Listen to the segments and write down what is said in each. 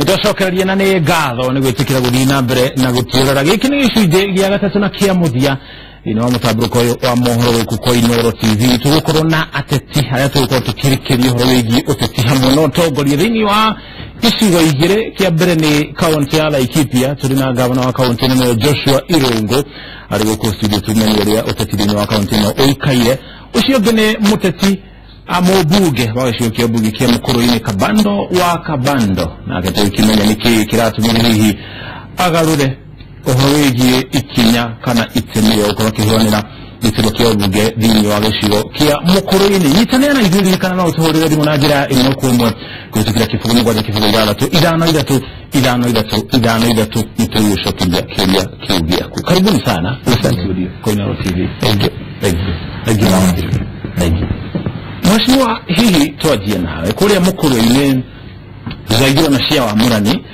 Nĩtwacokereria na nĩ ngatho nĩ gwĩtĩkĩra gũthiĩ na mbere na gũtuĩrora. Gĩkĩ nĩ gĩcunjĩ gĩa gatatũ na kĩa mũthia thĩinĩ wa mũtambũrũko ũyũ wa mohoro gũkũ kwa Inooro TV. Tũgũkorwo na ateti arĩa tũgũkorwo tũkĩrĩkĩria ũhoro wĩgiĩ ũteti hamwe na ũtongoria thĩinĩ wa icigo igĩrĩ. Kĩa mbere nĩ kaunti ya Laikipia, tũrĩ na gavana wa kaunti ĩno nĩwe Joshua Irũngũ arĩ gũkũ studio, tũmenye ũrĩa ũteti thĩinĩ wa kaunti ĩno ũikaire. Ũcio ũngĩ nĩ mũteti mũmbunge wa gĩcigo kĩa mbunge kĩa Mũkũrũ-inĩ, Kabando wa Kabando, nake tũgĩkĩmenya nĩkĩ kĩratũmire hihi agarũre ũhoro wĩgiĩ ikinya kana itemi rĩa gũkorwo akĩhũranĩra gĩturwa kĩa ũmbunge thĩinĩ wa gĩcigo kĩa Mũkũrũ-inĩ. Nyitanĩra na ithuĩ, ririkana no ũtũhũrĩre thimũ na njĩra ya ĩmwe kwa ĩmwe kũhĩtũkĩra 0 7 0 6 5 3 5 3 5 3, nĩtũgũcokeria kĩũria kĩu gĩaku. Karibuni sana studio kwa Inooro TV. Thank you. Thank you. Thank you. Thank you. Mheshimiwa, hihi twanjie nawe kũrĩa Mũkũrũ-inĩ thutha wa ithurano cia wamũrani,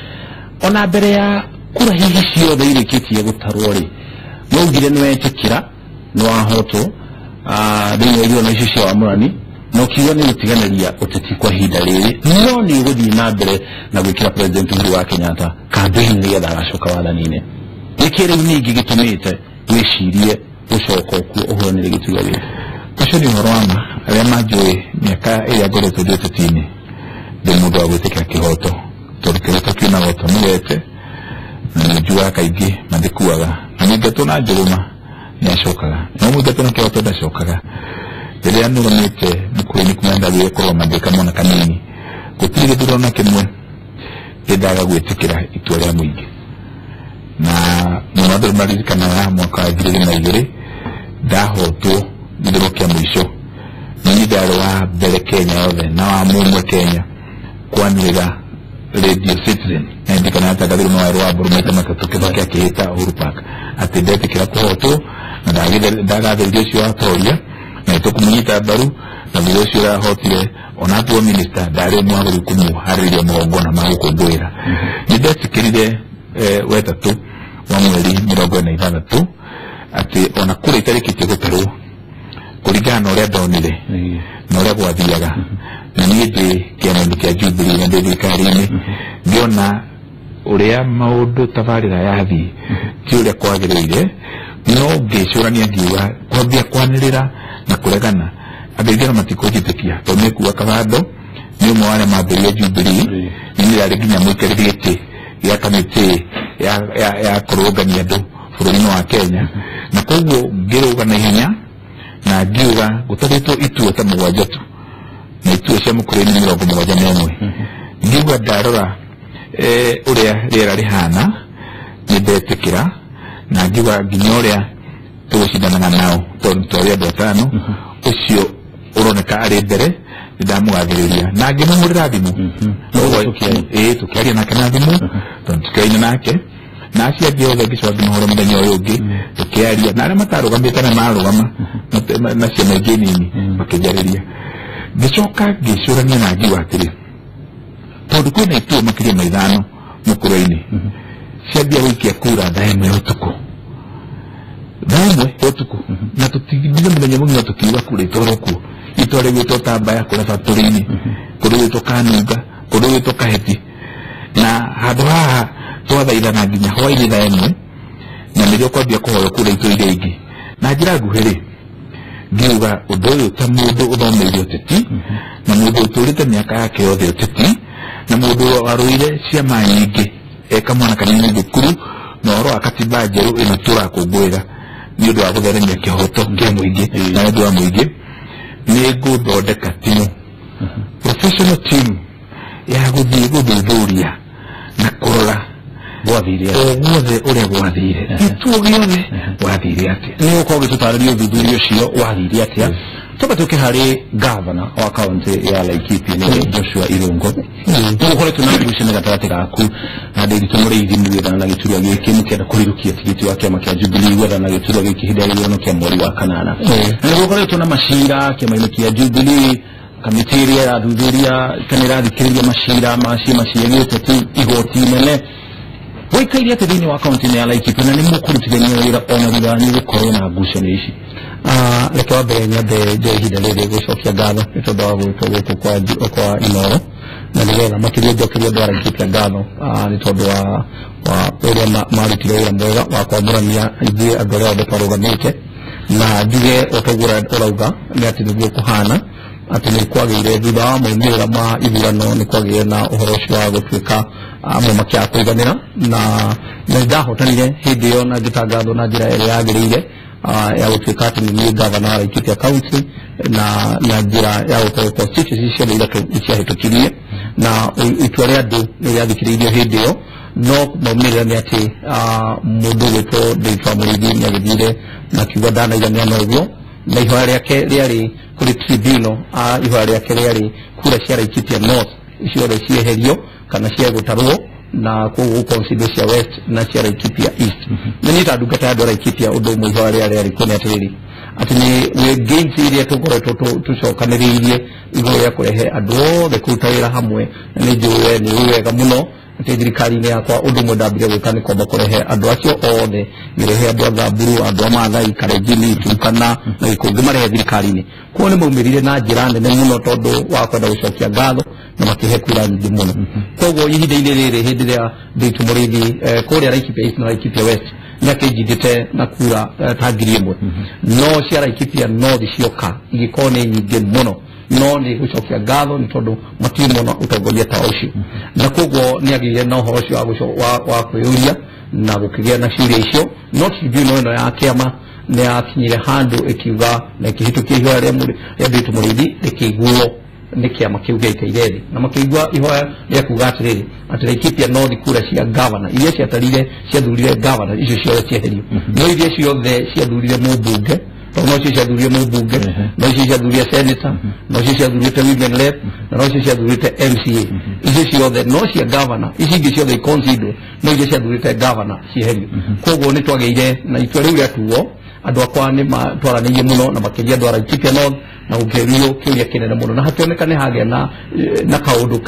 ona mbere ya kura hihi ciothe irĩkĩtie gũtarwo rĩ, nĩwaugire nĩwetĩkĩra nĩwahotwo thĩinĩ wa ithurano icio cia wamũrani, na ũkiuga nĩ gũtiganĩria ũteti kwa ihinda rĩrĩ, no nĩ ũgũthiĩ na mbere na gwĩkĩra President Uhuru wa Kenyatta campaign nĩgetha agacoka wathani-inĩ. Nĩkĩ rĩu ningĩ gĩtũmĩte wĩcirie gũcoka kuo ũhũranĩre gĩturwa gĩkĩ? Ũcio nĩ ũhoro wa ma. Arĩa manjũĩ mĩaka ĩrĩa ngoretwo ndĩ ũteti-inĩ, ndĩ mũndũ wa gwĩtĩkĩra kĩhoto, tondũ kĩhoto kiumaga ũtamũgete na nĩ njugaga kaingĩ mathikuaga, na mũingatwo na njũgũma nĩ acokaga, no mũingatwo na kĩhoto ndacokaga. Rĩrĩa nũgamĩte Mũkũrũ-inĩ kuma ndagĩrĩire kũrũgama ndĩ kamwana kanini, gũtirĩ gĩthurano na kĩmwe kĩndaga gwĩtĩkĩra itua rĩa mũingĩ. Na mũno andũ nĩmaririkanaga mwaka wa 2002 ndahotwo gĩthurano kĩa mũico, niĩ ndarĩ wa mbere Kenya yothe na wa mũmwe Kenya kwanĩrĩra Radio Citizen, na ndirikana yatangathirwo nĩ Waweru wa Mbũrũ maita matatũ Kibaki akĩhĩta Uhuru Park atĩ ndetĩkĩra kũhotwo na ndagathĩrĩria ũcio watoria na nĩtũkũmũnyita mbaru, na thutha ũcio ũrahotire ona atuo minister ndarĩ mwagĩrĩru kũmũharĩria magongona ma gũkũngũĩra. Nĩ ndetĩkĩrire wetatũ wa mweri 46 atĩ ona kũrĩa itarĩkĩtie gũtarwo, kũringana na ũrĩa ndonire na ũrĩa gwathiaga, na niĩ ndĩ kĩama-inĩ kĩa Jubilee na ndĩ thirikari-inĩ, ngĩona ũrĩa maũndũ tabarĩra yathiĩ ti ũrĩa kwagĩrĩire, no ngĩcũrania ngiuga kwambia kwanĩrĩra na kũregana andũ aingĩ ona matikũnjĩtĩkia, tondũ nĩ kuga Kabando nĩ ũmwe wa arĩa mambĩrĩria Jubilee, nĩ niĩ ndarĩ nginya mũikarĩri gĩtĩ gĩa kamĩtĩ ya kũrũngania andũ bũrũri-inĩ wa Kenya. Na koguo ngĩrũga na ihenya na ngiuga gũtarĩtwo itua ta mũgwanja tu, na itua cia Mũkũrũ-inĩ 71, ngiuga ndarora ũrĩa rĩera rĩhana nĩ ndetĩkĩra, na ngiuga nginya ũrĩa tũgũcindanaga nao, tondũ twarĩ andũ atano, ũcio ũroneka arĩ mbere nĩ ndamũgathĩrĩria na ngĩmũhũrĩra thimũ. Ĩĩ, tũkĩaria nake na thimũ tondũ tũkĩaina nake na acio angĩ othe, ngĩcoka ngĩmahũra mũthenya ũyũ ũngĩ tũkĩaria, na arĩa matarũgamĩte na marũgama na ciama ingĩ nini makĩnjarĩria. Ngĩcoka ngĩcũrania na ngiuga atĩrĩ, tondũ kwĩna ituo makĩria ma ithano Mũkũrũ-inĩ ciambia gũikia kura thaa 1 ya ũtukũ, thaa 1 ya ũtukũ, na tũtindire mũthenya mũgima tũkiuga kura itwarwo kuo, itware gwĩtwo Tambaya kũrĩa batũrĩ-inĩ, kũndũ gwĩtwo Kanunga, kũndũ gwĩtwo Kaheti, na handũ haha twathaithana nginya hwainĩ thaa 1, na nĩrĩo kwambia kũhoywo kura itũ iria ingĩ. Na njĩra nguhĩ rĩ, ngiuga ũndũ ũyũ ta mũndũ ũthomeire ũteti na mũndũ ũtũrĩte mĩaka yake yothe ũteti na mũndũ warũire ciama nyingĩ e kamwana kanini thukuru, na ũhoro wa katiba njerũ ĩno tũrakũngũĩra nĩ ũndũ wa gũtheremia kĩhoto kĩa mũingĩ na ũndũ wa mũingĩ, nĩ ngũthondeka timu, professional team ya gũthiĩ gũthuthuria na kũrora gwathire o guothe ũrĩa gwathire, gĩtuo gĩothe gwathire atĩa. Nĩ ũkorwo ũgĩtũtarĩria ũthuthuria ũcio wathire atĩa. Twambe tũke harĩ gavana wa kaunti ya Laikipia nĩ Joshua Irungu. Nĩ gũkoretwo na ngucanio gatagatĩ gaku na Ndiritu Mũrĩithi mũgĩethana na gĩturwa gĩkĩ, mũkĩenda kũrirũkia tigiti wa kĩama kĩa Jubilee gwethana na gĩturwa gĩkĩ hĩndĩ ya gĩthurano kĩa mweri wa kanana, na nĩ gũkoretwo na macira kĩama-inĩ kĩa Jubilee, kamĩtĩ ĩrĩa ĩrathuthuria kana ĩrathikĩrĩria macira ma ciama cia gĩũteti igoti inene. Gũikaire atĩ thĩinĩ wa kaunti ya Laikipia, na nĩ mũkũrutithania wĩra ona thutha wanyu gũkorwo na ngucanio ici? Reke wa mbere nyambe njoe ihinda rĩrĩ gũcokia ngatho nĩ tondũ wa gwĩtwo gũkũ kwa Inooro. Na nĩgetha makĩria njokeria andũ a Laikipia ngatho nĩ tondũ wa ũrĩa marutire wĩra mwega wa kwamũrania ithuĩ andũ arĩa othe twarũgamĩte. Na njuge o toguo ũrauga nĩ atĩ nĩguo kũhana, atĩ nĩ kwagĩire thutha wa maumĩrĩra ma ithurano nĩ kwagĩire na ũhoro ũcio wa gũtuĩka amwe makĩaga kũiganĩra, na nĩ ndahotanire hĩndĩ ĩyo na ngĩtangathwo na njĩra ĩrĩa yagĩrĩire ya gũtuĩka atĩ nĩ niĩ gavana wa Laikipia County, na njĩra ya gũkorwo constituency ciothe ithatũ nĩ ciahĩtũkirie, na itua rĩa andũ nĩ rĩathikĩrĩirio hĩndĩ ĩyo. No maumĩrĩra nĩ atĩ mũndũ ũgwĩtwo Ndiritu wa Mũrĩithi nĩ agĩthire na akiuga ndanaiganĩra na ũguo, na ihoya rĩake rĩarĩ kũrĩ tribunal, ihoya rĩake rĩarĩ kura cia Laikipia North ciothe cieherio kana ciegũtarwo, na koguo gũconsider cia West na cia Laikipia East. Na niĩ ta ndungata ya andũ a Laikipia, ũndũ ũmwe ihoya rĩarĩ rĩarĩ kuo nĩ atĩrĩrĩ, atĩ nĩ gains iria tũkoretwo tũcokanĩrĩirie igũrũ rĩa kũrehe andũ othe kũruta wĩra hamwe, na nĩ njũĩ we nĩ ũĩ wega mũno atĩ thirikari-inĩ yakwa ũndũ ũmwe ndambire gwĩka nĩ kwamba kũrehe andũ acio othe, ngĩrehe andũ a Thamburu, andũ a Maathai, Kalenjin, Turkana na Gĩkũyũ, ngĩmarehe thirikari-inĩ. Koguo nĩ maumĩrire na njĩra nene mũno tondũ wa kwenda gũcokia ngatho na makĩhe kura nyingĩ mũno. Koguo ihinda-inĩ rĩrĩ hĩndĩ ĩrĩa Ndiritu Mũrĩithi kũrĩa Laikipia East na Laikipia West nĩ akĩnjindĩte na kura ta 1,000, no cia Laikipia North cioka igĩkorwo nĩ nyingĩ mũno, no nĩ gũcokia ngatho nĩ tondũ matirĩ mona ũtongoria ta ũcio. Na koguo nĩ agĩire na ũhoro ũcio wa kwĩyũria na gũkĩgĩa na ciũria icio. No tribunal ĩno ya kĩama nĩ yakinyire handũ ĩkiuga na ĩkĩhĩtũkia ihoya rĩa Ndiritu Mũrĩithi rĩkĩiguo nĩ kĩama kĩu gĩaikaire thĩ, na makĩigua ihoya rĩa kuga atĩrĩrĩ, atĩ Laikipia North kura cia gavana iria ciatarire ciathurire gavana icio ciothe cieherio, no iria ciothe ciathurire mũmbunge, tondũ no cio ciathurire mũmbunge, no cio ciathurire senator, no cio ciathurĩte women rep, na no cio ciathurĩte MCA, icio ciothe no cia gavana, ici ingĩ ciothe iconsiderwo, no iria ciathurĩte gavana cieherio. Koguo nĩ twagĩire na itua rĩu rĩatuo, andũ akwa nĩ matwaranĩirie mũno na makĩria andũ a Laikipia North, na gũkĩũrio kĩũria kĩnene mũno, na hakĩoneka nĩ hagĩa na kaũndũ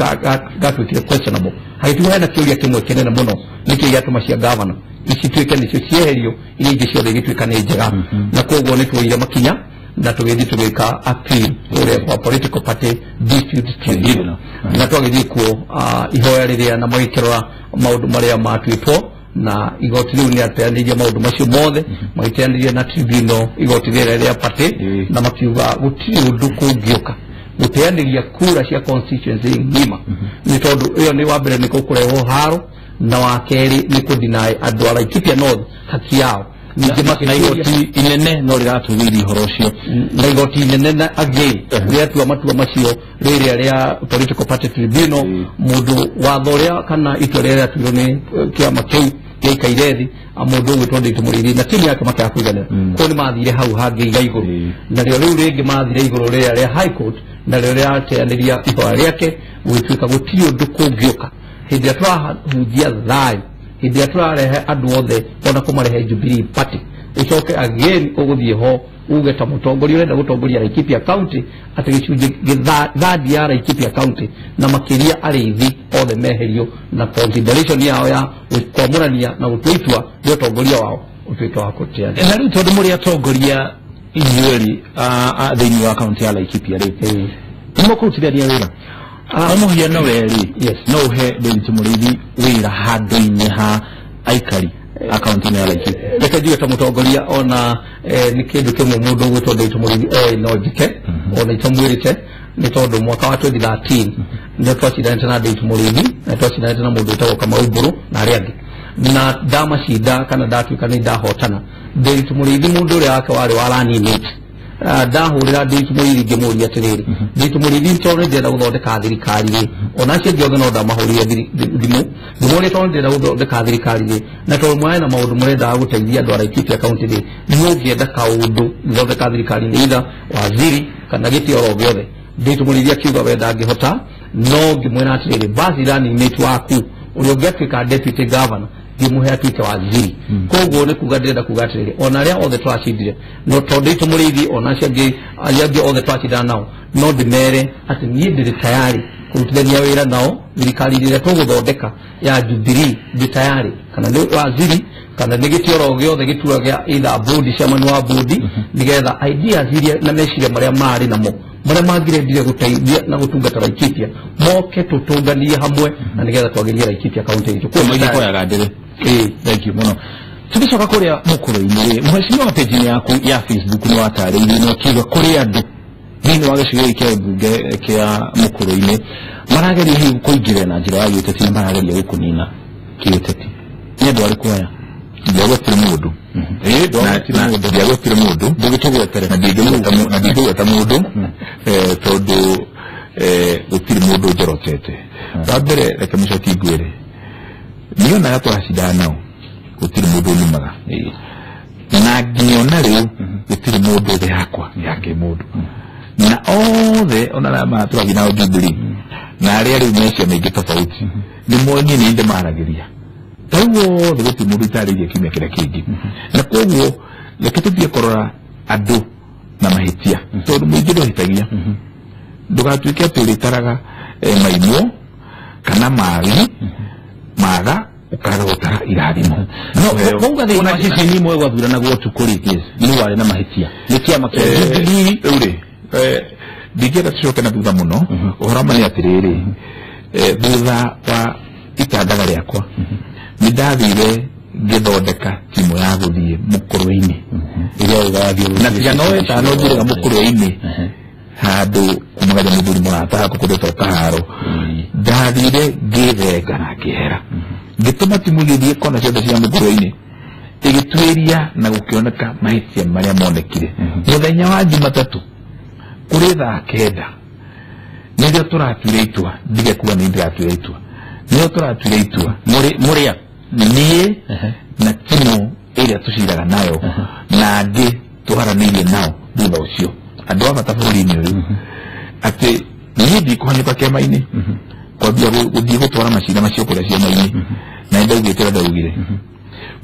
gatuĩkire questionable. Hagĩtuĩka hena kĩũria kĩmwe kĩnene mũno, nĩkĩĩ gĩatũma cia gavana icituĩke nĩcio cieherio, iria ingĩ ciothe igĩtuĩka nĩ njega. Na koguo nĩ tuoire makinya na tũgĩthiĩ tũgĩka appeal kũrĩa kwa political party dispute tribunal, na twagĩthiĩ kuo ihoya rĩrĩa na magĩkĩrora maũndũ marĩa matuĩtwo, na igoti rĩu nĩ ateanĩirie maũndũ macio mothe, magĩteanĩria na tribunal igoti rĩrĩa rĩa party, na makiuga gũtirĩ ũndũ kũngĩũka gũteanĩria kura cia constituency ng'ima, nĩ tondũ ĩyo nĩ wa mbere nĩ gũkũrehwo haro, na wa kerĩ nĩ kũdeny andũ a Laikipia North haki yao. Ningĩ na igoti inene no rĩratũgĩirie ũhoro ũcio, na igoti inene na again rĩatua matua macio rĩrĩa rĩa political party tribunal, mũndũ watho ũrĩa kana itua rĩrĩa rĩatuirwo nĩ kĩama kĩu gĩaikaire thĩ, mũndũ ũgwĩtwo Ndiritu Mũrĩithi na timu yake makĩaga kũiganĩra. Koguo nĩ mathire hau hangĩ iga igũrũ, na rĩo rĩu rĩngĩ mathire igũrũ rĩrĩa rĩa high court, na rĩo rĩateanĩria ihoya rĩake gũgĩtuĩka gũtirĩ ũndũ kũngĩũka hĩndĩ ĩrĩa tũrahunjia thayũ, hĩndĩ ĩrĩa tũrarehe andũ othe ona kũmarehe Jubilee Party, ũcoke again ũgũthiĩ ho uge ta mũtongoria ũrenda gũtongoria Laikipia County atĩ gĩcunjĩ third ya Laikipia County na makĩria arĩithi othe meherio, na consideration yao ya kwamũrania na gũtua itua rĩa ũtongoria wao ũtuĩke wa kũteanĩra. Na rĩu tondũ mũrĩ atongoria inyuerĩ thĩinĩ wa kaunti ya Laikipia rĩ, nĩ mũkũrutithania wĩra? No mũhiano werĩ, no ũhe Ndiritu Mũrĩithi wĩra handũ-inĩ ha aikari a kaunti-inĩ ya Laikipia? Reke njuge ta mũtongoria ona nĩ kĩndũ kĩmwe mũndũ ũgwĩtwo Ndiritu Mũrĩithi oĩ no njĩke, ona itamwĩrĩte, nĩ tondũ mwaka wa 2013 nĩ twacindanĩte na Ndiritu Mũrĩithi, na twacindanĩte na mũndũ wĩtagwo Kamau Mbũrũ na arĩa angĩ, na ndamacinda kana ndatuĩka nĩ ndahotana. Ndiritu Mũrĩithi mũndũ ũrĩa wake warĩ wa running mate, ndahũrĩra Ndiritu Mũrĩithi ngĩmũria atĩrĩrĩ, Ndiritu Mũrĩithi tondũ nĩ ndĩrenda gũthondeka thirikari rĩ, ona acio angĩ othe no ndamahũrire thimũ ngĩmũria tondũ nĩ ndĩrenda gũthondeka thirikari rĩ, na tondũ mwarĩ na maũndũ mũrendaga gũteithia andũ a Laikipia County rĩ, mũngĩenda kaũndũ gũthondeka thirikari nĩ either waziri kana gĩtĩ oro gĩothe. Ndiritu Mũrĩithi akiuga we ndangĩhota, no ngĩmwĩra atĩrĩrĩ, basi running mate waku ũrĩa ũngĩatuĩka deputy governor ngĩmũhe atuĩke waziri. Koguo nĩ kuga ndĩrenda kuga atĩrĩrĩ, ona arĩa othe twacindire, no tondũ Ndiritu Mũrĩithi ona acio angĩ arĩa angĩ othe twacindana nao, no ndĩmere atĩ niĩ ndĩrĩ tayari kũrutithania wĩra nao thirikari ĩrĩa tũgũthondeka ya Jubilee, ndĩ tayari kana nĩ waziri kana nĩ gĩtĩ oro gĩothe gĩtura gĩa either board, chairman wa board, nĩgetha ideas iria na meciria marĩa marĩ namo Maria mangirendire guteithia na gutungata Laikipia moke tutunganie hamwe na nigetha twagirie Laikipia kaunti itu. Kwa maitho koyaga ndire. Thank you muno. Tugicoka kuria mukuru-inĩ mheshimiwa page yaku ya Facebook nĩ watarĩirie na ũkiuga kũrĩ andũ thĩinĩ wa gĩcigo gĩkĩ kĩa mbunge kĩa mukuru-inĩ marageria hihi kũingĩrĩra na njĩra ya gĩũteti na marageria gũkũnina kĩũteti. Nĩ andũ arĩkũ aya? Ndiagwetire mũndũ. Ndiagwetire mũndũ. Ndũgĩtũgwetere. Na ndingĩgweta mũndũ tondũ gũtirĩ mũndũ njorotete. Wa mbere reke mũcoki ngwĩre nionaga twacindana nao gũtirĩ mũndũ ũnyumaga na nginya ona rĩu gũtirĩ mũndũ thĩ yakwa yake mũndũ na othe ona arĩa matũragia nao Jubilee na arĩa rĩu me ciama ingĩ tofauti nĩ moĩ niĩ nĩ ndĩmaragĩria rĩu othe gũtirĩ mũndũ itarĩirie kiumia kĩrĩa kĩngĩ na koguo reke tũthiĩ kũrora andũ na mahĩtia tondũ mũingĩ ndũhĩtagia ndũgatuĩke atĩ ũrĩtaraga maimwo kana mari maga ukaga gutara irathimo no wauga thĩinĩ wa ceceni imwe gwathuranagwo ũtukũ rĩ nĩ warĩ na mahĩtia nĩ kĩama kĩa Jubilee rĩu rĩ ndingĩenda tũcoke na thutha mũno ũhoro ma nĩ atĩrĩrĩ thutha wa itangatha rĩakwa nĩ ndathire ngĩthondeka timu ya gũthiĩ mũkũrwe-inĩ na tiga no ĩtano njĩrĩga mũkũrwe-inĩ handũ kumagaria mũthuri mũrata hakwa kũndũ kaharo ndathire ngĩthenga na ngĩhera ngĩtũma timu ĩgĩthiĩ kona ciothe cia mũkũrwe-inĩ ĩgĩtuĩria na gũkĩoneka mahĩtia marĩa monekire mũthenya wa Jumatatũ kũrĩ thaa 9 nĩrĩo tũratuire itua ndige kuga nĩ ndĩratuire itua nĩrĩo tũratuire itua mũrĩa niĩ na timu ĩrĩa tũciraga nayo na angĩ tũharanĩirie nao thutha ũcio andũ a bata bũrũri-inĩ ũyũ atĩ niĩ ndikũhanyũka kĩama-inĩ kwambia gũthiĩ gũtwara macira macio kũrĩa ciama-inĩ na nĩndaugĩte ũrĩa ndaugire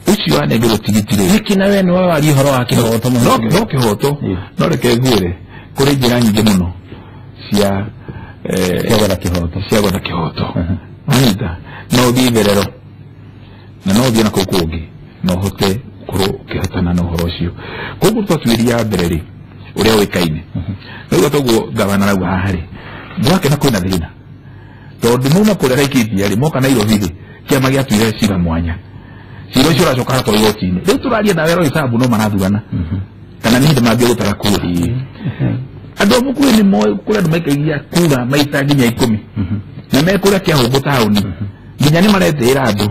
ũcio wanengerwo tigiti rĩ nĩkĩ na we nĩwe waria ũhoro wa kĩhoto no kĩhoto no reke ngwĩre kũrĩ njĩra nyingĩ mũno cia gwetha kĩhoto cia gwetha kĩhoto wanyita no ũthiĩ itherero na no ũthiĩ na kũu kũngĩ na ũhote gũkorwo ũkĩhotana na ũhoro ũcio koguo twatuĩria mbere rĩ ũrĩa ũĩkaine rĩu toguo gavana arauga haha rĩ ndwakena kwĩna thĩna tondũ mauma kũrĩa Laikipia rĩ moka Nairobi rĩ kĩama gĩatuire cira mwanya cira ũcio ũracoka hatwa igoti-inĩ rĩu tũraria nawe Roysambu no marathurana kana nĩ hĩndĩ mambia gũtara kura andũ a mũkuĩ nĩ moĩ kũrĩ andũ maikagia kura maita nginya 10 na me kũrĩa Kĩahũngũ taũni nginya nĩ maretĩĩra andũ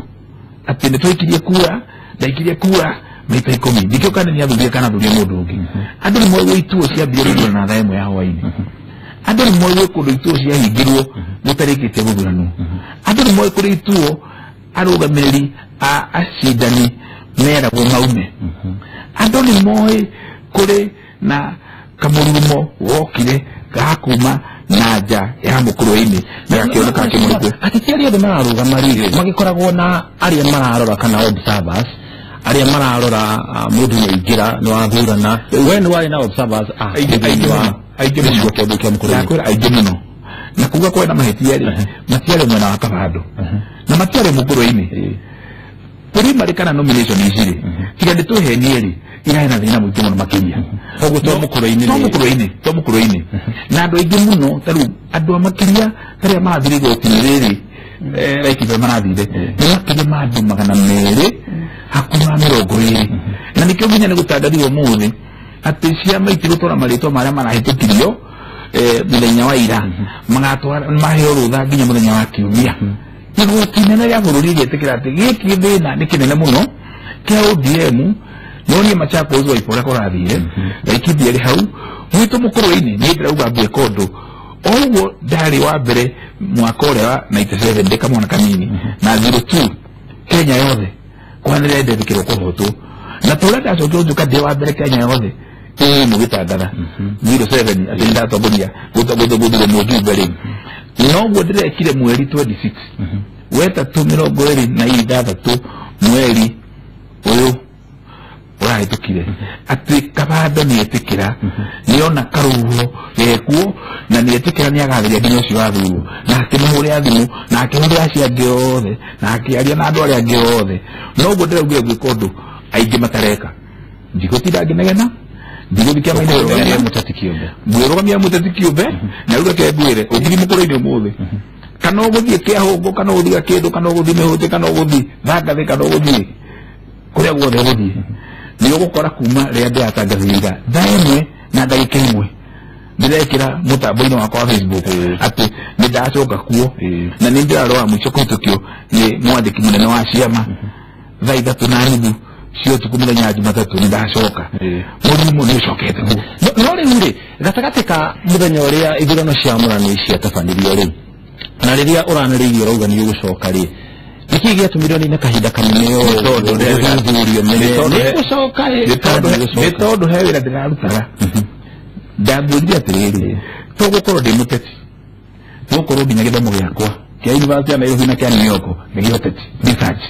atĩ nĩ twaikirie kura ndaikirie kura maita 10 ndikĩo kana nĩ athurire kana athurie mũndũ ũngĩ andũ nĩ moĩ ituo ciambire gũthurana thaa 1 ya hwaĩ-inĩ andũ nĩ moĩ kũndũ ituo ciahingirwo gũtarĩkĩtie gũthuranwo andũ nĩ moĩ kũrĩ ituo arũgamĩrĩri a acindani meragwo maume andũ nĩ moĩ kũrĩ na kamũrurumo wokire gakuma na nja ya mũkũrwe-inĩ na gakĩoneka kĩmũrũkwe ateti arĩa othe mararũgama rĩ magĩkoragwo na arĩa mararora kana observers arĩa mararora mũndũ nĩaingĩra nĩ wathurana we nĩ warĩ na observers aingĩ mũno aingĩ mũno na kuga kwena mahĩtia rĩ matiarĩ mwena wa Kabando na matiarĩ mũkũrwe-inĩ primary kana nomination ici rĩ tiga ndĩtũhenie rĩ irarĩ na thĩna mũingĩ mũno makĩria koguo to mũkũrwe-inĩ to mũkũrwe-inĩ na andũ aingĩ mũno ta rĩu andũ a makĩria arĩa marathire igoti-inĩ rĩrĩ Laikipia marathire nĩ makĩria ma andũ 220 na nĩkĩo nginya nĩ gũtangathirwo ũmũthĩ atĩ ciama itigũtwara marĩtwa marĩa marahĩtũkirio mũthenya wa ira magatwara maheo rũtha nginya mũthenya wa kiumia igoti inene rĩa bũrũri rĩetĩkĩra atĩ gĩkĩ thĩna nĩ kĩnene mũno kĩa ODM nĩonie Machakos Wiper ũrĩa kũrathire Laikipia rĩ hau gwitũ mũkũrwe-inĩ niĩ ndĩrauga ngwĩka ũndũ o ũguo ndarĩ wa mbere mwaka ũrĩa wa 97 ndĩ kamwana kanini na 02 Kenya yothe kwanĩrĩra ndetĩkĩrwo kũhotwo na ta ũrĩa ndacokire gũtuĩka ndĩ wa mbere Kenya yothe ĩĩ mũgĩtangatha 07 atĩ nĩndatongoria gũthurwo mũjumbe rĩ noguo ndĩrekire mweri 26 wetatũ 26 mweri ũyũ ũrahĩtũkire atĩ Kabando nĩetĩkĩra nĩona karũhuho gekuo na nĩetĩkĩra nĩagathĩria nginya ũcio wathurwo na akĩmũhũrĩra thimũ na akĩhũrĩra acio angĩ othe na akĩaria na andũ arĩa angĩ othe noguo ndĩraugire gwĩka ũndũ aingĩ matareka ndigũtinda ngĩnegena Ndigũthiĩ kĩama-inĩ mũteti kĩũmbe. Ngwĩrũgamia mũteti kĩũmbe na rĩu reke ngwĩre ũngĩthiĩ mũkũrũ-inĩ ũmũthĩ kana ũgũthiĩ Kĩahũngũ kana ũgũthiĩ Gakĩndũ kana ũgũthiĩ Mĩhũtĩ kana ũgũthiĩ Thangathĩ kana ũgũthiĩ kũrĩa guothe ũgũthiĩ nĩ ũgũkora kuma rĩrĩa ndĩratangathĩra thaa 1 na ndagĩka 1 ndĩrekĩra mũtambo-inĩ wakwa wa Facebook atĩ nĩ ndacoka kuo na nĩ ndĩrarora mũico kũhĩtũkio nĩ mwandĩki mũnene wa ciama thaa 3:30 cia ũtukũ mũthenya wa Jumatatũ nĩ ndacoka mũrimũ nĩ ũcokete kuo. No rĩu rĩ gatagatĩ ka mũthenya ũrĩa ithurano cia mũrani ciatabanirio rĩ na rĩrĩa ũranĩrĩirio ũrauga nĩ ũgũcoka rĩ nĩkĩĩ gĩatũmire nĩ kahinda kanene ũthuthurio nĩ nĩ tondũ he wĩra ndĩrarutaga ndamwĩrire atĩrĩrĩ tũgũkorwo ndĩ mũteti tũgũkorwo nginya gĩthomo gĩakwa kĩa University ya Nairobi na kĩa New York nĩ gĩa ũteti research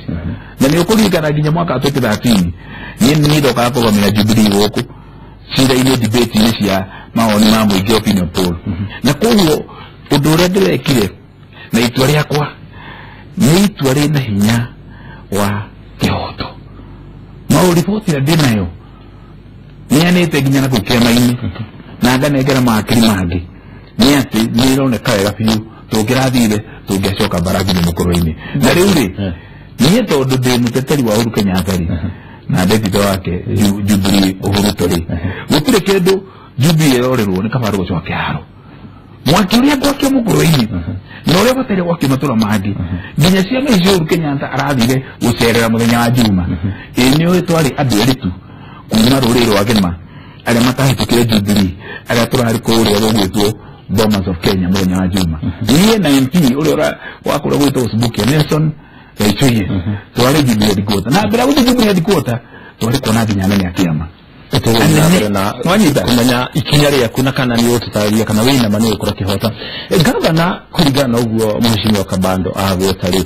na nĩ ũkũririkana nginya mwaka wa 2013 niĩ nĩ ndokaga kũrũgamĩra Jubilee gũkũ cira-inĩ debate-inĩ cia mawoni ma mũingĩ opinion poll na koguo ũndũ ũrĩa ndĩrekire na itua rĩakwa nĩ itua rĩna hinya wa kĩhoto no riboti ĩrĩa ndĩnayo nĩyanĩte nginya na kũu kĩama-inĩ na nganengera mawakiri mangĩ nĩ atĩ nĩ ĩroneka wega biũ tũngĩrathire tũngĩacoka mbarathi-inĩ mũkũrũ-inĩ na rĩu rĩ niĩ tondũ ndĩ mũteteri wa Uhuru Kenyatta rĩ na ndetito wake Jubilee Uhuru rĩ gũtirĩ kĩndũ Jubilee ĩrorĩrwo nĩ kaba gũcoka kĩharo mwaki ũrĩa ngwakio mũkũrũ-inĩ na ũrĩa bataire gwakio matũra mangĩ nginya ciama icio Uhuru Kenyatta arathire gũcerera mũthenya wa Juma ĩ nĩ ũĩ twarĩ andũ erĩ tu kuma rũrĩrĩ rwa Gĩma arĩa matahĩtũkire Jubilee arĩa tũrarĩ kũrĩa gũgwĩtwo Bomas of Kenya mũthenya wa Juma niĩ na MP ũrĩa wa kũrĩa gwĩtwo Usubukia Nelson Gaichuye twarĩ Jubilee headquarter na mbere ya gũthiĩ Jubilee headquarter twarĩ kuona nginya anene a kĩama kumenya ikinya rĩaku na kana nĩ ũtũtarĩria kana wĩna ma nĩ ũgũkorwo kĩhota gavana kũringana na ũguo mheshimiwa Kabando agweta rĩ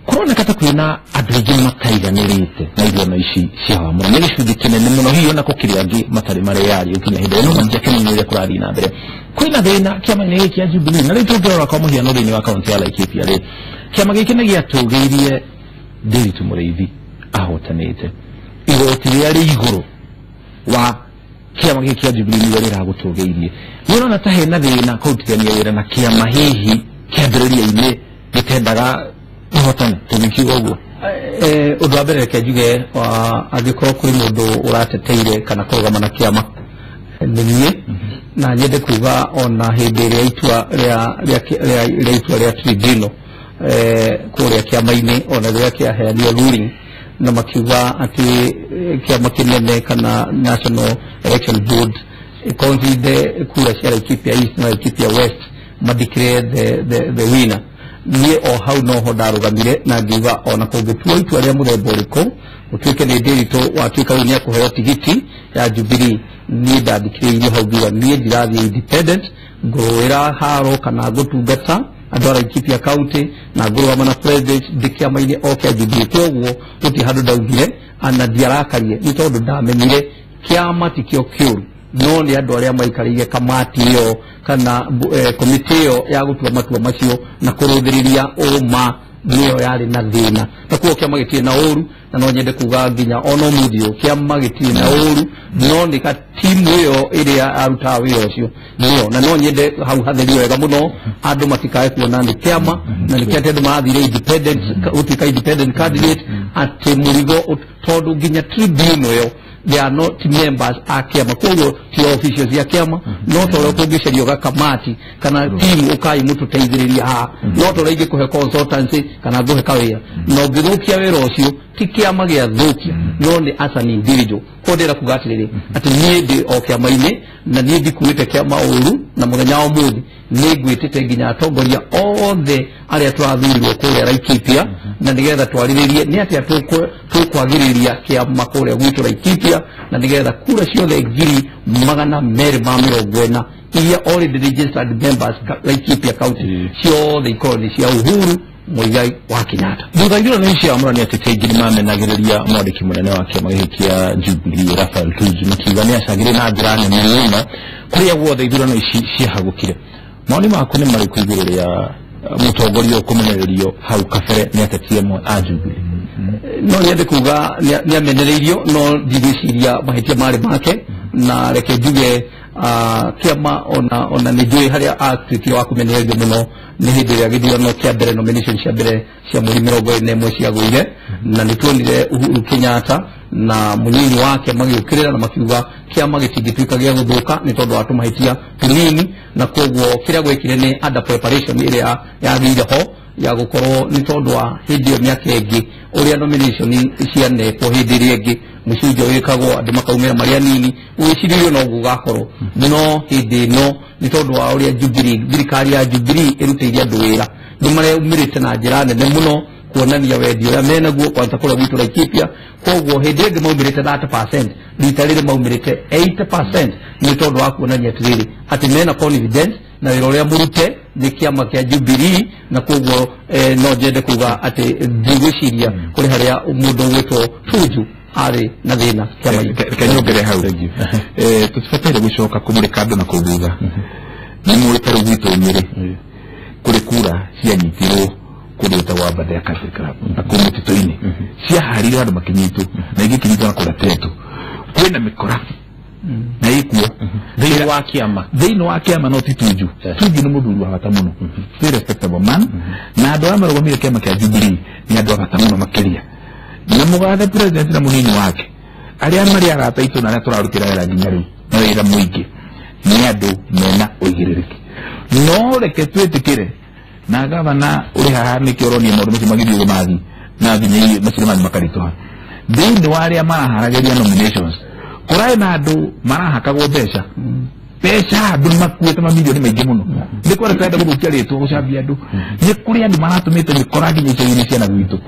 kũroneka ta kwĩna andũ aingĩ mataiganĩrĩte na ithurano ici cia wamũra nĩ gĩcunjĩ kĩnene mũno hihi ona gũkĩrĩ angĩ matarĩ mareyari gũkinya hĩndĩ ĩno matiakenio nĩ ũrĩa kũrathiĩ na mbere kwĩna thĩna kĩama-inĩ gĩkĩ kĩa Jubilee na rĩu tũngĩrora kwa mũhiano thĩinĩ wa kaũntĩ ya Laikipia rĩ kĩama gĩkĩ nĩ gĩatũgĩirie Ndiritu Mũrĩithi ahotanĩte igoti rĩrĩa rĩ igũrũ wa kĩama gĩkĩ kĩa Jubilee nĩguo rĩragũtũgĩirie nĩ ũrona ta hena thĩna kũrutithania wĩra na kĩama hihi kĩambĩrĩria-inĩ gĩtendaga ũhotane tũngĩkiuga ũguo ũndũ wa mbere reke njuge angĩkorwo kwĩ mũndũ ũrateteire kana kũrũgama na kĩama nĩ niĩ na nyende kuga ona hĩndĩ ĩrĩa itua rĩa itua rĩa tribunal kũrĩa kĩama-inĩ ona rĩrĩa kĩaheanio ruling na makiuga atĩ kĩama kĩnene kana National Election Board consider kura cia Laikipia East na Laikipia West madeclare the winner niĩ o hau noho ndarũgamire na ngiuga ona kũngĩtuo itua rĩa mũthemba ũrĩkũ gũtuĩke nĩ Ndiritu watuĩka rĩu nĩekũheo tigiti ya Jubilee niĩ ndandĩkĩrĩirio hau ngiuga niĩ ndirathiĩ independent ngũrũĩra haro kana ngũtungata andũ a Laikipia County na ngũrũgama na president ndĩ kĩama-inĩ o kĩa Jubilee koguo gũtirĩ handũ ndaugire na ndiarakarie nĩ tondũ ndamenyire kĩama tikĩo kĩũru no nĩ andũ arĩa maikarĩire kamati ĩyo kana komiti ĩyo ya gũtua matua macio na kũrũthĩrĩria ũma nĩyo yarĩ na thĩna na koguo kĩama gĩtirĩ na ũru na no nyende kuga nginya ona ũmũthĩ ũyũ kĩama gĩtirĩ na ũru no nĩ ka timu ĩyo ĩrĩa arutaga wĩra ũcio nĩyo na no nyende hau hatherio wega mũno andũ matikae kuona nĩ kĩama na nĩkĩo atĩ andũ marathire independent gũtuĩka independent candidate atĩ mũrigo tondũ nginya tribunal ĩyo they are not members a kĩama koguo ti officials ya kĩama no ta ũrĩa kũngĩcario gakamati kana timu ũkai mũtũteithĩrĩria haha no ta ũrĩa ingĩkũhe consultancy kana ngũhe kawĩra na ũngĩthũkia wĩra ũcio ti kĩama gĩathũkia no nĩ as an individual koguo ndĩrenda kuga atĩrĩrĩ atĩ niĩ ndĩ o kĩama-inĩ na niĩ ndikuĩte kĩama ũru na mũthenya wa ũmũthĩ nĩ ngwĩtĩte nginya atongoria othe arĩa tũrathurirwo kũrĩa Laikipia na nĩgetha twarĩrĩrie nĩ atĩa tũkwagĩrĩria kĩama kũrĩa gwitũ Laikipia na nĩgetha kura ciothe 240 iria already registered members Laikipia County ciothe ikorwo nĩ cia Uhuru Muigai wa Kenyatta. Thutha ithurano ici amũrani ateti aingĩ nĩmamenagĩrĩria mwandĩki mũnene wa kĩama gĩkĩ kĩa Jubilee Raphael Tuju makiuga nĩ acangĩre na njĩra nene mũno kũrĩa guothe ithurano ici ciahagũkire. Maoni maku nĩ marĩkũ igũrũ rĩa mũtongoria ũkũmenererio hau kabere nĩ ateti amwe a Jubilee? No nyende kuga nĩ amenereirio no ndigwĩciria mahĩtia marĩ make Na reke njuge kĩama ona nĩ njũĩ harĩa atuĩkire wa kũmenererio mũno nĩ hĩndĩ ĩrĩa gĩthurano kĩa mbere, nomination cia mbere cia mweri 21 ciagũire, na nĩ tuonire Uhuru Kenyatta na mũnini wake magĩũkĩrĩra na makiuga kĩama gĩtingĩtuĩka gĩa gũthũka nĩ tondũ wa tũmahĩtia tũnini, na koguo kĩrĩa gwekire nĩ under preparation ĩrĩa yagĩire ho ya gũkorwo nĩ tondũ wa hĩndĩ ĩyo mĩaka ĩngĩ ũrĩa nomination cianekwo hĩndĩ ĩrĩa ĩngĩ mũcunjo wĩkagwo andũ makaumĩra marĩ anini, gwĩcirĩrio noguo gũgakorwo, no hĩndĩ ĩno nĩ tondũ wa ũrĩa Jubilee, thirikari ya Jubilee ĩrutĩire andũ wĩra, nĩ mareumĩrĩte na njĩra nene mũno kuonania wendi ũrĩa menaguo kwanza kũrĩa gwitũ Laikipia. Koguo hĩndĩ ĩngĩ maumĩrĩte 30%, rita rĩrĩ maumĩrĩte 80%, nĩ tondũ wa kuonania atĩrĩrĩ atĩ mena confidence na wĩra ũrĩa mũrute nĩ kĩama kĩa Jubilee, na koguo no njende kuga atĩ ndigwĩciria kũrĩ harĩa mũndũ ũgwĩtwo Tuju arĩ na thĩna kĩama-inĩ. Reke nyongere hau, tũtibataire gũcoka kũmũrĩka andũ na kũu thutha. Nĩ mũĩ ta rĩu gwitũ Nyĩrĩ kũrĩ kura cianyitirwo kũndũ gwĩtagwo Aberdare Country Club na kũu mũtitũ-inĩ, ciaharĩirio andũ makĩnyitwo na ingĩ ikĩnyitwo na kũrĩa Tetu. Kwĩna mĩkora na ĩkuo thĩinĩ wa kĩama, thĩinĩ wa kĩama, no ti Tuju. Tuju nĩ mũthuri wa bata mũno, very respectable man, na andũ arĩa marũgamĩire kĩama kĩa Jubilee nĩ andũ a bata mũno makĩria, na mũgathe president na mũnini wake arĩa marĩ arata aitũ na arĩa tũrarutĩra wĩra nginya rĩu na wĩra mũingĩ nĩ andũ mena ũigĩrĩrĩki. No reke twĩtĩkĩre na gavana ũrĩ haha nĩkĩo ũronia maũndũ macio magĩthiĩ ũguo mathiĩ na nginya macio nĩ mathiĩ makaritũha. Thĩinĩ wa arĩa maraharagĩria nominations kũrarĩ na andũ marahakagwo mbeca mbeca, andũ nĩmakuĩte mamirioni maingĩ mũno, nĩ kũrĩa tũrenda gũthũkia rĩtwa gũcambia andũ, nĩ kũrĩ andũ maratũmĩte mĩkora nginya icagi-inĩ cia na gwitũ,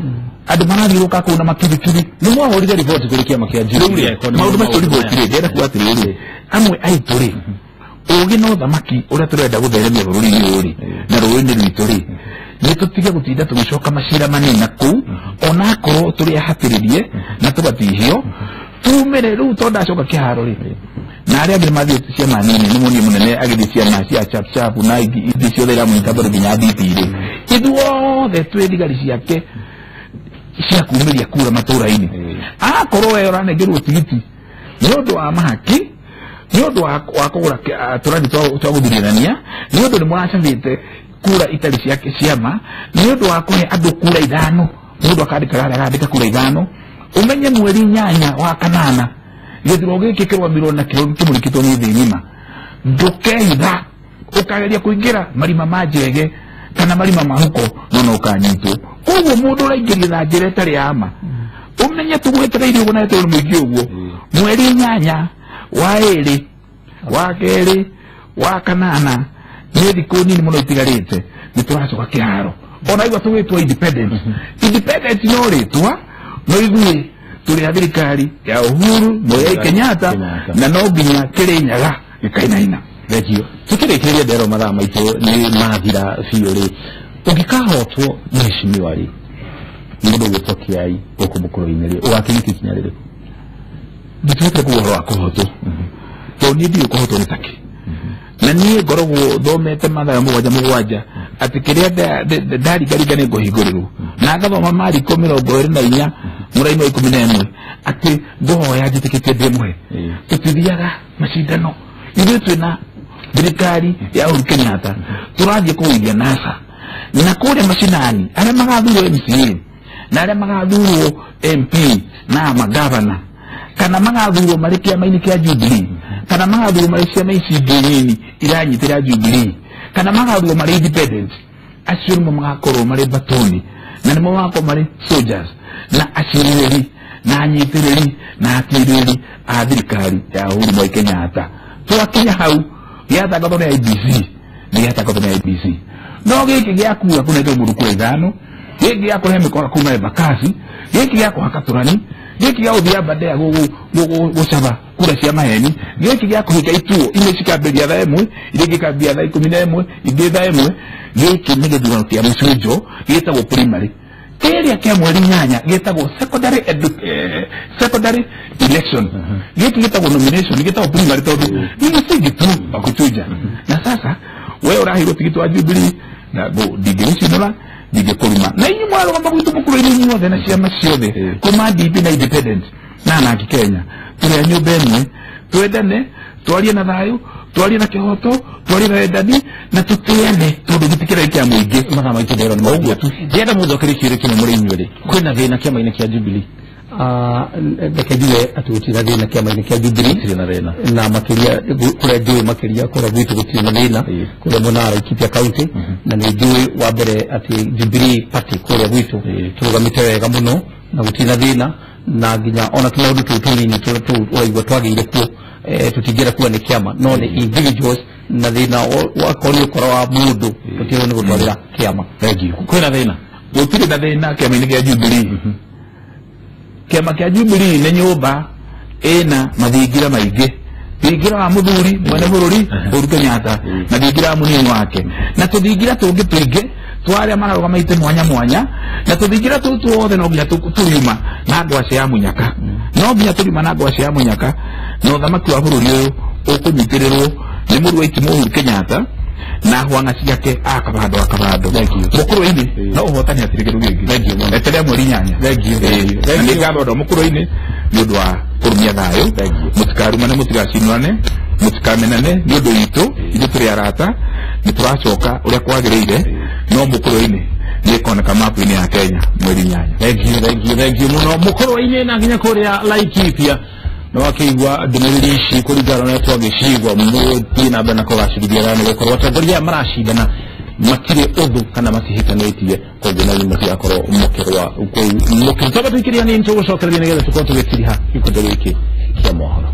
andũ marathiũrũrũka kũu na makirikiri. Nĩ mwahũrire riboti kũrĩ kĩama kĩa Jubilee? Maũndũ macio riboti rĩ, ndĩrenda kuga atĩrĩrĩ, amwe aitũ rĩ, ũgĩ na ũthamaki ũrĩa tũrenda gũtheremia bũrũri-inĩ ũyũ rĩ na rũĩ-inĩ rwitũ rĩ, nĩ tũtige gũtinda tũgĩcoka macira manene na kũu, onakorwo tũrĩ ahatĩrĩrie na tũgatihio tumire rĩu tondũ ndacoka kĩharo rĩ, na arĩa angĩ mathiĩ ciama nini, nĩ muonire mũnene agĩthiĩ ciama cia chap chap na ingĩ ciothe iramũnyita mbaru nginya DP rĩ, ithuothe twĩ thigari ciake cia kumĩria kura matũra-inĩ. Akorwo we ũranengerwo tigiti nĩ ũndũ wa mahaki, nĩ ũndũ wa kũgũra tũrani twa gũthurithania, nĩ ũndũ nĩ mũracabĩte kura itarĩ cia ciama, nĩ ũndũ wa kũhe andũ kura 5, mũndũ akandĩka harĩa akandĩka kura 5, umenye mweri 8 wa 8 gĩthurano gĩkĩ kĩrũgamirwo na kĩmũrĩkĩtwo nĩ thĩ ng'ima, ndũkehitha ũkageria kũingĩra marima ma njege kana marima ma huko no ũkanyitwo. Koguo mũndũ ũraingĩria na njĩra ĩtarĩ ya ma, ũmenye tũgwetereire ũguo na etereire mũingĩ ũguo, mweri 8 wa 2 wa 2 wa 8 nĩ thikũ nini mũno itigarĩte, nĩ tũracoka kĩharo. Ona igua tũgwĩtwo independent, independent no rĩtwa, no ithuĩ tũrĩ a thirikari ya Uhuru Muigai Kenyatta, na no nginya Kĩrĩnyaga gĩkainaina. Thengio. Tukĩrĩkĩrĩria ndero mathaa maitũ nĩ mathira biũ rĩ, ũngĩkahotwo mheshimiwa rĩ, mũndũ ũgwĩtwo Kĩai gũkũ mũkũrũ-inĩ rĩ, ũgakinyũkia ikinya rĩrĩkũ? Ndituĩte kuga ũhoro wa kũhotwo, tondũ niĩ ndiũĩ kũhotwo nĩ takĩ, na niĩ ngoragwo thomete mathayo 7:7 atĩ kĩrĩa ndaringaringa nĩ ngũhingũrĩrwo, na ngathoma Mariko 24 mũraini wa 11 atĩ ngũhoya njĩtĩkĩtie ndĩmũhe. Tũtithiaga macindano, ithuĩ twĩna thirikari ya Uhuru Kenyatta, tũrathiĩ kũgũithia NASA na kũrĩa macinani, arĩa magathurwo MCA na arĩa magathurwo MP na magavana, kana magathurwo marĩ kĩama-inĩ kĩa Jubilee, kana magathurwo marĩ ciama ici ingĩ nini iranyitĩra Jubilee, kana magathurwo marĩ independent, acio nĩmo magakorwo marĩ batoni na nĩmo magakorwo marĩ soldiers na acirĩrĩri na anyitĩrĩri na atirĩrĩri a thirikari ya Uhuru Muigai Kenyatta. Twakinya hau gĩatangathwo nĩ IEBC, nĩ gĩatangathwo nĩ IEBC, no gĩkĩ gĩa kura kũnengerwo mũndũ kura 5, gĩkĩ gĩa kũrehe mĩkora kuma Embakasi, gĩkĩ gĩa kũhaka tũrani, gĩkĩ gĩa gũthiĩ Aberdare gũcaba kura cia maheni, gĩkĩ gĩa kũhinga ituo imwe cikambĩrĩria thaa 1, iria ingĩ ikambia thaa 11, ingĩ thaa 1, gĩkĩ nĩ gĩthurano kĩa mũcunjo gĩtagwo primary. Kĩrĩa kĩa mweri 8 gĩtagwo secondary election, gĩkĩ gĩtagwo nomination, gĩtagwo primary tondũ nĩ mũcingi tu wa kũchuja. Na sasa we ũraheirwo tigiti wa Jubilee na ndingĩgũcinũra, ndingĩkũruma, na inyuĩ mwarũgama gwitũ mũkũrũ-inĩ inyuothe na ciama ciothe kuma DP na independent na anaki Kenya, tũrĩ a nyũmba ĩmwe, Twendane, twarie na thayũ, twarie na kĩhoto, twarie na wendani na tũtĩane tondũ gĩtĩ kĩrĩa kĩa mũingĩ. Mathaa maitũ ndĩrona nĩ Ũguo tu. Ndĩrenda mũnjokerie kĩũria kĩmwe mũrĩ inyuerĩ. Kwĩna thĩna kĩama-inĩ kĩa Jubilee? Reke njuge atĩ gũtirĩ na thĩna kĩama-inĩ kĩa Jubilee. Gũtirĩ na thĩna. Na makĩria kũrĩa njũĩ makĩria kũrĩa gwitũ gũtirĩ na thĩna kũrĩa mwena wa Laikipia County, na nĩ njũĩ wa mbere atĩ Jubilee Party kũrĩa gwitũ tũrũgamĩte wega mũno na gũtirĩ na thĩna, na nginya ona tũmaũndũ tũu tũnini tũrĩa tũu ũraigua twagĩire kuo, tũtingĩenda kuga nĩ kĩama no nĩ individuals, na thĩna wakorwo nĩ ũkora wa mũndũ tũtiagĩrĩirwo nĩ gũtwarĩra kĩama. Thank you. Kwĩna thĩna? Gũtirĩ na thĩna kĩama-inĩ kĩa Jubilee. Kĩama kĩa Jubilee nĩ nyũmba ĩna mathingira maingĩ, thingira wa mũthuri mwene bũrũri Uhuru Kenyatta na thingira wa mũnini wake, na tũthingira tũngĩ tũingĩ twa arĩa mararũgama itĩ mwanya mwanya, na tũthingira tũu tuothe no nginya tũriuma na ngwacĩ ya mũnyaka, no nginya tũriuma na ngwacĩ ya mũnyaka, na ũthamaki wa bũrũri ũyũ ũkũnyitĩrĩrwo nĩ mũrũ wa itimũ Uhuru Kenyatta na hwang'a ciake akabando akabando. Mũkũrũ-inĩ no ũhotani hatirĩ kĩndũ kĩngĩ. Eterera mweri 8. Na nĩ ngatho andũ a mũkũrũ-inĩ nĩ ũndũ wa kũrũmia thayũ. Mũtikarumane, mũtigacinũrane, mũtikamenane nĩ ũndũ witũ, ithuĩ tũrĩ arata, nĩ tũracoka ũrĩa kwagĩrĩire, no mũkũrũ-inĩ nĩ ĩkoneka mapu-inĩ ya Kenya mweri 8. Thank you, thank you, thank you mũno mũkũrũ-inĩ na nginya kũrĩa Laikipia. Na wakĩigua ndũmĩrĩri ici kũringana na ũrĩa twagĩcigua, mũthiĩ na mbere na kũgacĩrithia thayũ, nĩgũkorwo atongoria aya maracindana matirĩ ũthũ kana matihĩtanĩtie, koguo na inyuĩ mũtigakorwo mũkĩrũa kũu mũkĩrutaba. Tũikĩria nini tũgũcokereria nĩgetha tũkorwo tũgĩtiriha gĩkundi gĩkĩ kĩa mohoro.